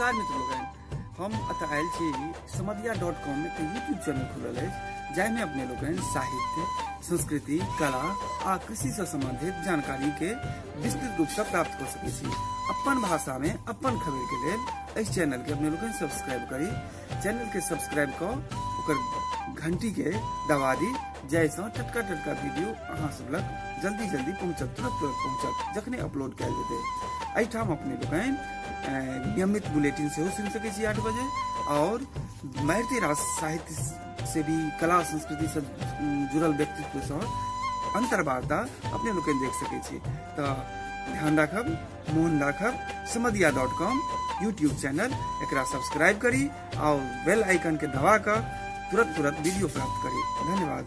नमस्कार मित्र लोकनि, हम एतऽ आयल छी समदिया डॉट कॉम एक यूट्यूब चैनल खुलल अछि जाहिमे अपने लोकनि साहित्य, संस्कृति, कला आ कृषिसँ सम्बन्धित जानकारीके विस्तृत रूपसँ प्राप्त कऽ सकै छी। अपन भाषामे अपन खबरिके लेल एहि चैनलके अपने लोकनि सब्सक्राइब करी। चैनलके सब्सक्राइब कऽ ओकर घंटीके दबा दी जाहिसँ टटका टटका वीडियो अहाँ सब लग जल्दी जल्दी पहुँचत, तुरंत तुरंत पहुँचत जखने अपलोड कयल जेतै। एहिठाम अपने लोकनि नियमित बुलेटिन सेहो सुनि सकै छी 8 बजे और मारिते रास साहित्य से भी कला संस्कृति से जुड़ल व्यक्तित्व सँ अंतर्वार्ता अपने लोकनि देख सकै छी। तऽ ध्यान राखब, मोन राखब, समदिया डॉट कॉम यूट्यूब चैनल एकरा सब्सक्राइब करी और बेल आइकन के दबा कऽ तुरंत तुरंत वीडियो प्राप्त करी। धन्यवाद।